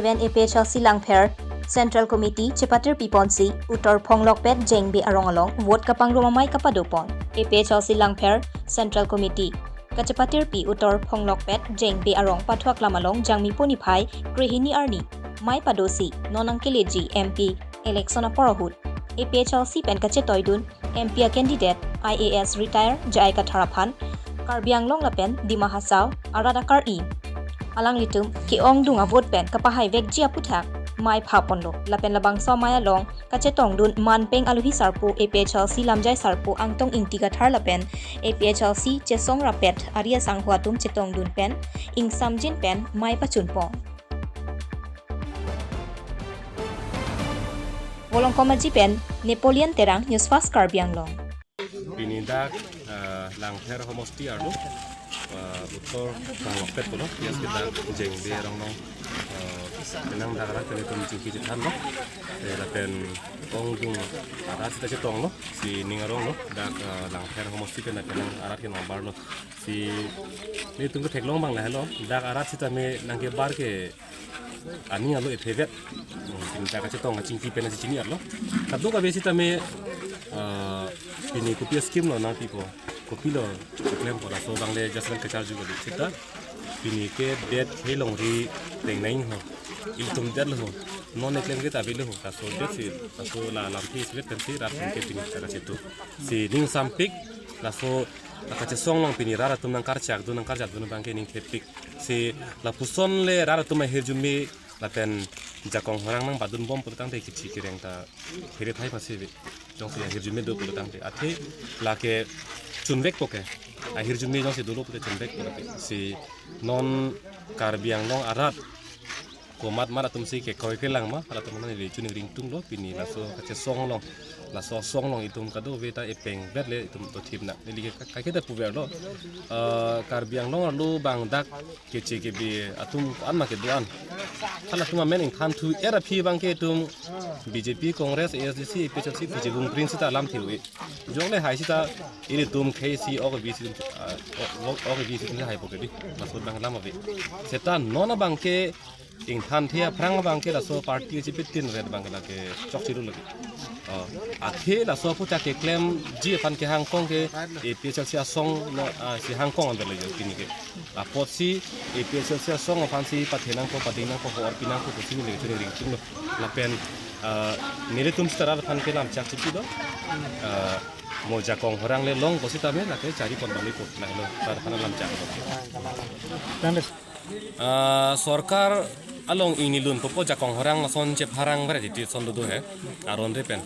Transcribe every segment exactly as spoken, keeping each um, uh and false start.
Pen A P H L C Langpher Central Committee chepatir piponsi Uttor Phonglokpet Jengbe arong along vote kapangrum amei kapado pon. A P H L C Langpher Central Committee kachepatir pi Uttor Phonglokpet Jengbe arong Pathuaklam along Jangmi puni phai krehini arni mei padosi non nangkeleji M P election apor ahut A P H L C pen kachetoidun M P a candidate I A S retire J I Kathar aphan Karbi Anglong lapen Dima Hasao arat akar-i alanglitum ke-ongdung avote pen kapahaivekji aputhak mei phaponlo lapen labangso amei along kachetongdun manpeng alohi sarpo A P H L C lamjai sarpo Angtong Ingti Kathar lapen A P H L C chesong rapet ari asangho atum chetongdun pen ingsamjin pen mei pachunpon. Volongkom Aji pen Napoleon Terang, News Fast Karbi Anglong. Pini dak, eh, Langpher homosti arlo, eh, Uttor Phonglokpet pulo, yes kita Jengbe arong along, eh, penang dak arat pen itum chingki chethanlo, eh, lapen ongdung arat sita chetonglo, si ning aronglo, dak, eh, Langpher homosti pen dak penang arat ke nombarlo, si nelitum ketheklong abang lahelo, dak arat sitame nangkebar ke aning arlo ephevet. Hmm, pini dak kachetong kachingki pen asi chini arlo. Kadokave sitame, ah, pini kopi scheme lo nangpipo. Kopilo klempo laso abang le judgment kacharju kali. Sita pini ke det he longri tengnai ho. Ilitum det lo ho. Non eklem ke ta avelo ho. Laso det si, laso la lampi sibet pensi rat ke pini dak kachetu. Si ning sampik laso la kachesong along pini rat atum nangkarchakdun nangkarchakdun abang ke ning thepik. Si lapuson le rat atum ahirjume lapen jakong horang nangbatdun bom pulotangte kichi kireng ta here thai pasi ave. Jongsi ahirjume do pulotangte. Athe lake chunvekpo ke. Ahirjume jongsi dolo pulote chunvekpo ke. Si non Karbi Anglong arat komat mat atum si kekroi kelang ma, halatum neli chuningri ingtunglo pini laso kachesong along, laso asong along itum kadokave ta epengvet le itum dothip nang. Neli ke kaiketa puverlo. Eh, Karbi Anglong arlo abang dak keche kebe atum ko-an ma kedo-an. Halatum amen ingthanthu er aphi abang ke itum B J P, Congress, A S D C, A P H L C, P J Gung Pring sita alam thiu-e. Jongle hai sita ilitum khei si ok bi si, ah, ok, ok, ok bi si tum haipo ke di. Laso abang alam ave. Seta non abang ke ingthanthe aphrang abang ke laso party chipitin red abang ke lake chokchiru lake. Oh, athe laso aputhak keklemji aphan kehangkong ke A P H L C asong lo, ah, si hangkong amber lo pini ke. Apotsi A P H L C asong aphansi pathenangpo, padingnangpo, hor pinangpo pusi neli chuningri ingtunglo. Lapen, ah, nelitum sita rat aphan ke lamchak chipido. Ah, mo jakong horang le longpo sitame lake charipon balipo. Lahelo rat aphan lamchak. Ah, sorkar along ingnilun popo jakong horang lason chepharang bre titi son dodo he. Aron re pen.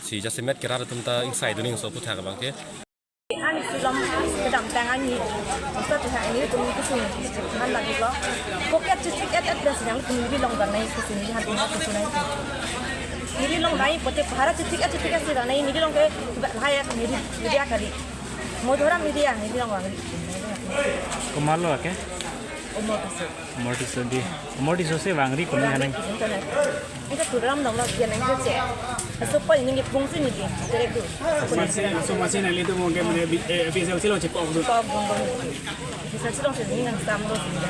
Si jasemet ke rat atum ta ingsaidun ingso aputhak abang ke. An silom kedamtang ani. Masa tu ha ini tu kusung. Han lagi lo. Pocket chichik et et das yang tu nilong dan nai kusung ni han tu kusung nai. Nilong nai pote phara chichik et chichik et sira nai nilong ke bahaya nili nili akali. Mo dhoram nili ang nilong wangri. Komatlo ke? Umor Tisso. Umor Tisso di. Umor Tisso si wangri kumi hanang. Ini ke program dong lo dia nang kece. Supaya ini pungsi ini di. Terek tu. Masi, masi, masi nelitum mungkin mana bi, eh, bisa silo cepok tu. Kok bong bong. Bisa silo sini nang sam lo sini.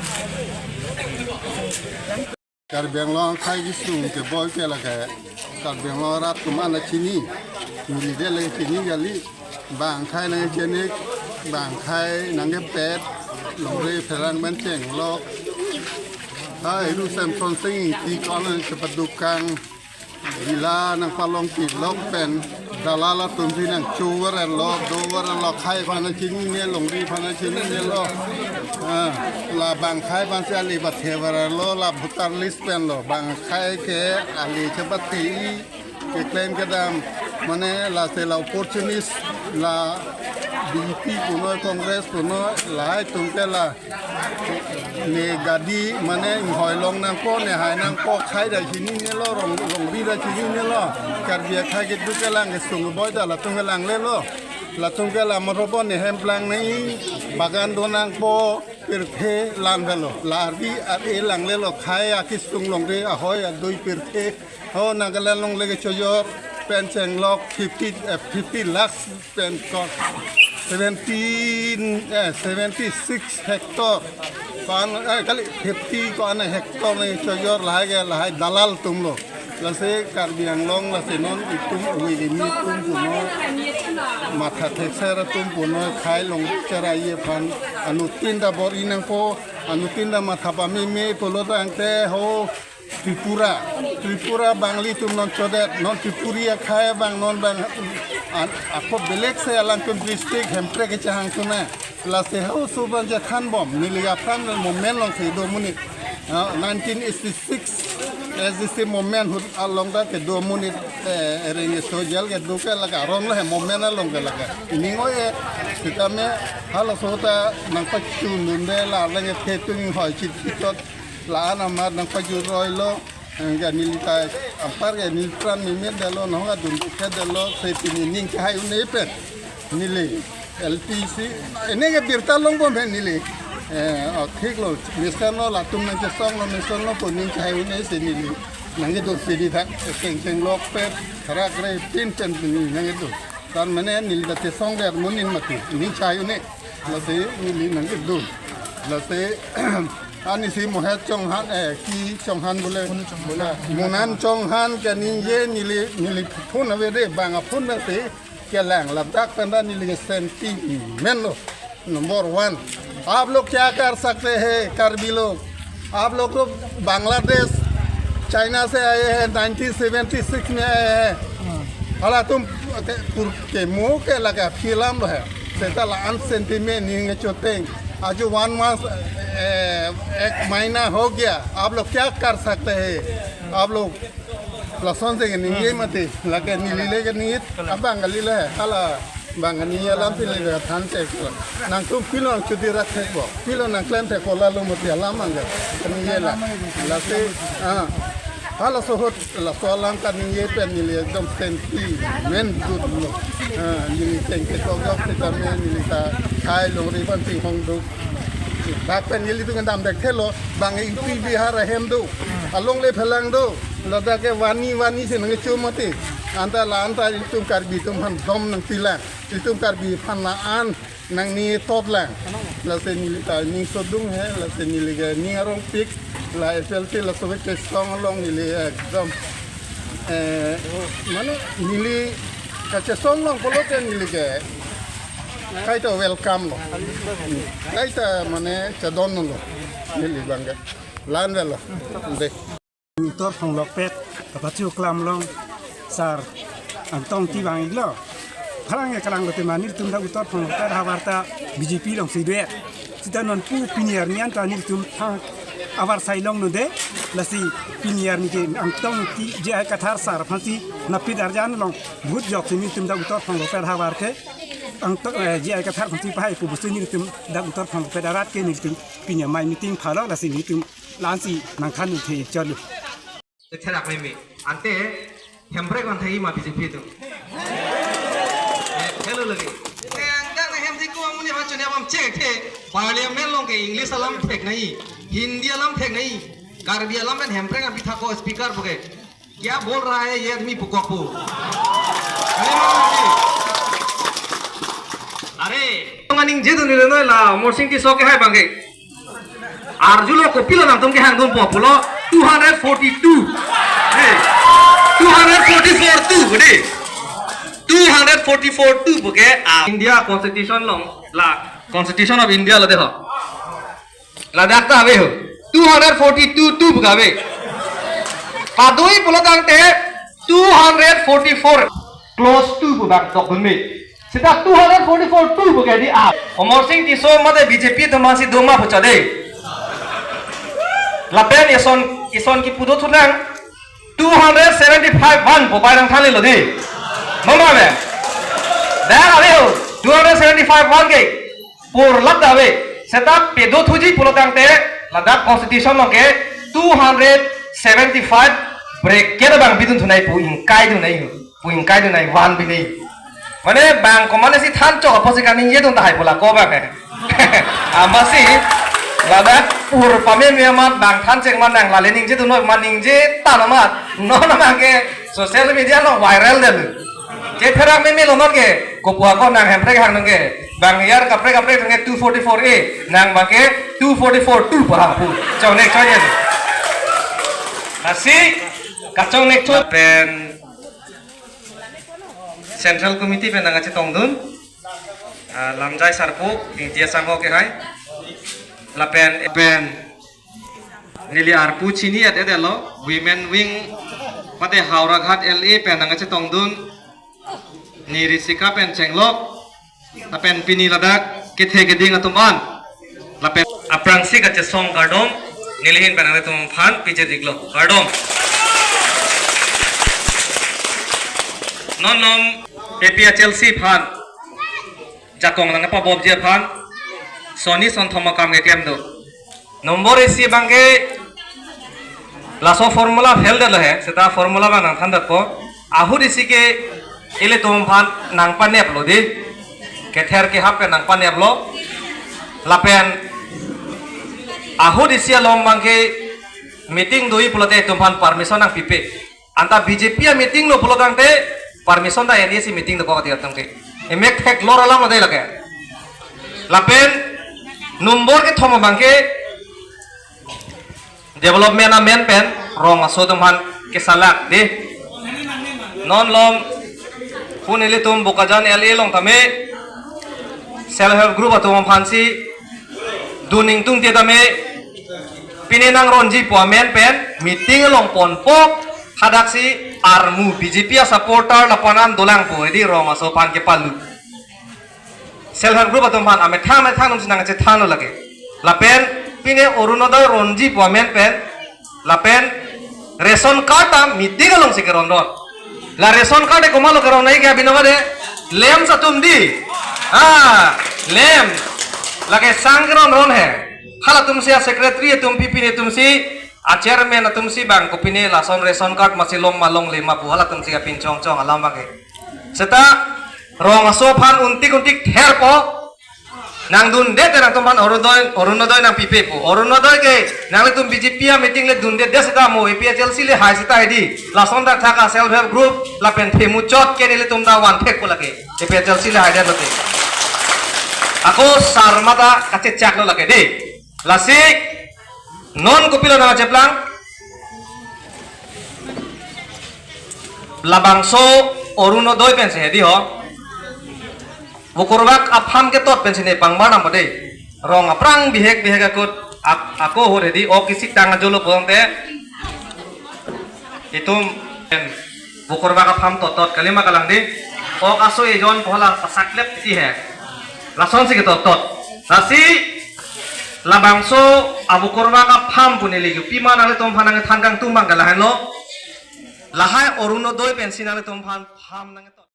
Karbi Anglong akhai kesung keboi ke lake Karbi Anglong arat atum an chini. Neli de lake chini kali. Bang akhai nangchenek, bang akhai nangkepet, longri pherang pen chenglok. Hai, ru Samson Ingti ko-an chepadukang. Villa nangpalongpilok pen dalal atum si nangchover lo, dover lo, akhai aphan chinine, longri aphan chinine lo. Ah, la bang akhai aphan si ali pathe ver lo, la voter list pen lo. Bang akhai ke ali chepathe keklem kedam, mane lasi la opportunist, la B J P punoi, Congress punoi, lahai atum ke la ne gadi mane inghoi long nangpo, ne hai nangpo, akhai ta chinine lo, longri ta chinine lo. Karbi akhai kedo kelang kesung boi ta latum kelang le lo. Latum ke la morobo ne hem plang nai, bagan do nangpo, pirthe lang ke lo. La ardi ar-e lang le lo, akhai akesung longri ahoi adui pirthe. Ho Nagaland along lake chojor pen chenglok fifty, eh, fifty lakhs pen ko seventeen, eh, seventy-six hectare. Ko-an, eh, kali fifty ko-an hectare ne chojor lahai ke lahai dalal atum lo. Lasi Karbi Anglong lasi non itum ui ini itum puno matha thekser atum puno khai long cherai aphan anuttin ta bor-i nangpo, anuttin ta matha pameme pulo tangte ho Tripura, Tripura Bangli atum non chodet, non Tripuri akhei abang non bang an, ako belek se alangtum district Hemprek kechehang atum na. Lasi ho suban chethan bom, neli aphan movement along si do monit. Ah, nineteen eighty-six, S D C movement ahut along ta kedo monit, eh, ereng echo jel kedo ke lake aron lo he movement along ke lake. Ini ngo ye, sitame halaso ta nangpachun dunde la leng ke tung hoi chit chot la-an amat nangpajut roi lo. Enke neli ta anpar ke neli pran meme detlo, nahok adun ke detlo, se pini ning chehai un-e pen neli L P C, ene ke birta long bom he neli. Eh, oh, thik lo, mission lo, latum nangchesong lo, mission lo, pu ning chehai un-e si neli nangkedo pini tha, kengkeng lok pen, tharak re, pin pen pini nangkedo. Tan mane neli ta chesong der monin mati, ning chehai un-e. Lasi neli nangkedo. Lasi ani si Mohet Chauhan, eh, ki Chauhan bole, bole. Monan Chauhan kaningje neli, neli phone avede, bang aphone na si kelang ladak pen ta neli ke sentiment lo. Number one, आप लोग क्या कर सकते हैं, कार्बी लोग? आप लोग तो बांग्लादेश, चाइना से आए हैं, नाइनटीन सेवेंटी सिक्स में आए हैं। Halatum ke pur ke mo ke lake film lo he. Seta la-an sentiment ning choteng. Aju one month, eh, ek mahina ho gaya. आप लोग क्या कर सकते हैं? आप लोग lason si kaningje mati, lake neli le kaningje abang kali le, hala bang kaningje alam si le than chek lo. Nangtum pilo nangchudi rat thek bom, pilo nangklem thek bom, lalo mati alam angke kaningje la. Lasi, ah, halaso ahut, laso alam kaningje pen neli ekdom sentiment good lo. Ah, neli chengke kok jok sitame neli ta khai longri ban chinghong do. Dak pen nelitum kedam dek thelo, bang U P Bihar ahem do, along le phelang do, ladak ke vani vani si nangkecho mati. Anta la anta itum Karbi atum aphan dom nangpilang, itum Karbi aphan la-an nangning tot lang. Lasi neli ta ning sodung he, lasi neli ke ning arong pik, la F L T laso ke chesong along neli ekdom, eh, mane neli kachesong along pulote neli ke kaita welcome lo. Kaita mane chedon lo. Neli bang ke. La-an velo. De. Uttor Phonglokpet, kapachu klam along, sir, Angtong Ingti vang-iklo. Phalang ya kalang lote ma nelitum dak Uttor Phonglokpet havar ta B J P along si do-et. Sita non pu pini arni an ta nelitum thang avarsai longnon de. Lasi pini arni ke Angtong Ingti J I Kathar sir aphansi napit arjan along vote jok si nelitum dak Uttor Phonglokpet havar ke Angtong, eh, J I Kathar aphansi pahai pu pusi nelitum dak Uttor Phonglokpet arat ke nelitum pini amei meeting phalo, lasi nelitum la-an si nangthan un-e chalo. Therak meme. Ante Hemprek an thai ma B J P atum. Eh, hello lagi. Eh, angdeng na hem si ko amuni ha chune bam chek the. Parliament along ke English alam thek nahi, Hindi alam thek nahi. Karbi alam pen Hemprek an bithak ko speaker puke. क्या बोल रहा है ये आदमी pu kok pu. Are ma, are. Nangning jedun nilo noi la Amarsing Tisso kehai bang ke. Arjulo kopilo nangtum kehang dun po pulo two hundred forty-two. Eh, two hundred forty-four two, budi. Two hundred forty-four two puke, ah, India Constitution along, la Constitution of India lo de ho. Ladak ta ave ho. Two hundred forty-two two puke ave. Padoi pulo tangte two hundred forty-four clause two pu bang tok dun me. Seta two hundred forty-four two puke di a. Amarsing Tisso mate B J P atum aphansi do ma pu chade. Lapen ison, ison kipu do thunang. Two hundred seventy-five one pu pai nangthan lelo di. Mama be. Dak ave ho. Two hundred seventy-five one ke. Pur lak ta ave. Seta pedo thuji pulo tangte ladak Constitution along ke two hundred seventy-five bracket abang bidun thunai pu ingkai dun nai ho. Pu ingkai dun nai one bi nai. Mane bang ko mane si than chok apotsi kaningje dun tahai pu la ko bang he. Amatsi ladak pur pameme amat bang than chek ma nang lale ningje dun noi ma ningje tan amat. Non abang ke social media along viral det. Chetherak meme lo non ke. Kopu ako nang Hemprek hang nang ke. Bang yar kaprek kaprek nang ke two forty-four A. Nang bang ke two forty-four two pa hang pu. Chongnek chongnek. Lasi kachongnek chong pen Central Committee pen nangkachetongdun. Ah, Lamjai Sarpo, Ingti Asangho ke hai. Lapen, pen, neli arpu chini at edelo, Women Wing, mate Howraghat L A pen nangkachetongdun, ni Risika pen Chenglok, lapen pini ladak, kethe keding atum an. Lapen aphrangsi kachesong kardom, nelihin pen nanglitum aphan pijir iklo. Kardom. Non non A P H L C aphan, jakong nangpabobji aphan, soni sonthom akam keklem do. Nombor isi bang ke, laso formula fail det lo he, seta formula bang nangthan det po. Ahut isi ke, ilitum aphan nangpanep lo di. Kether kehap ke nangpanep lo. Lapen ahut isi along bang ke meeting doji pulote itum aphan permission nangpipe. Anta B J P a meeting lo pulo tangte permission ta N D A si meeting dokok ati atong ke. Emek thek lor alam ade lake. Lapen nombor kethom bang ke development amen pen rong aso atum aphan kesalak di. Non lom pun ilitum Bokajan L A along tame self help group atum aphansi dun ingtung te tame pine nang ronji pu amen pen meeting along ponpo, hadaksi armu B J P a supporter lapu-an dolang po, edi rong aso aphan kepalu. Self help group atum aphan amethang amethang atum si nangchethan lo lake. Lapen pine Orunodoi ronji pu amen pen, lapen ration card ta meeting along si keron ron. La ration card e komatlo keron nai ke abino kade, LAMPS atum di. Ah, LAMPS. Lake sang keron ron he. Halatum si a secretary atum pipine atum si, a chairman atum si bang kopine lason ration card masi long ma longle ma pu halatum si apin chong chong alam bang ke. Seta rong aso aphan untik untik therpo. Nangdunde te nangtum aphan Orunodoi, Orunodoi nangpipe pu. Orunodoi ke nanglitum B J P a meeting le dunde det seta mo, A P H L C le hai seta edi. Lason dak thak a self help group lapen phemuchot ke nelitum ta vanthek pu lake. A P H L C le hai det lote. Ako sarmata kachechak lo lake di. Lasi non kopilo nangcheplang? Labangso Orunodoi pensi hedi ho. Vokorvak a-form ketot pensi ne pangbar nang pade. Rong aphrang bihek bihek akut ak-, ako hur hedi ok isi tang ajolo pulote. Itum pen vokorvak a-form tot tot kalima kalang di. Ok aso ejon pola pasak lep isi he. Lasonsi ketot tot. Lasi labangso a-vokorvak a-form pu neli yu pima nanglitum aphan nangthan kangtung bang ke lahenlo. Lahai Orunodoi pensi nanglitum aphan form nang